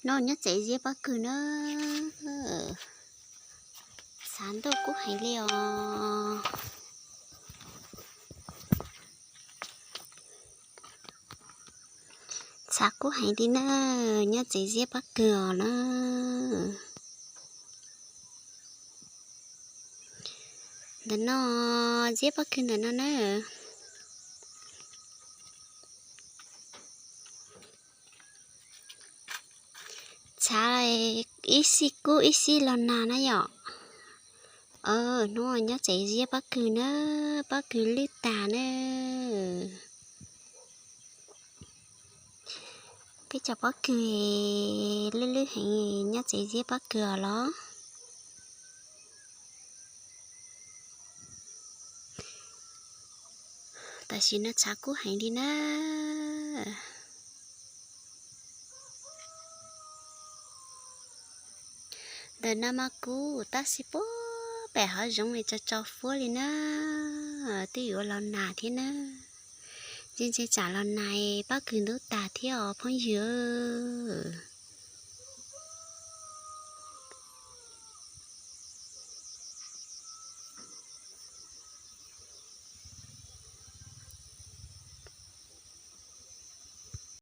No nyob tsev ziab pob kws na. Tshav ntuj kub heev li os. Tshav kub heev li na, nyob tsev ziab pob kws os na. Ntawm no, ziab pob kws ntawm no na. Tshav ib sij kub ib sij los nag na yom. Hnub nyob tsev ziab pob kws na, pob kws lwj tag na. Peb cov pob kws lwj lwj heev, nyob tsev ziab pob kws os los. Tam sim no tshav kub heev li na. Ntawm no mas kub tab sis puag pem hav zoov tso tso fuab li na, twb yuav los nag thiab na. Ntse ntse tsam los nag pob kws ntub tag thiab os phooj ywg.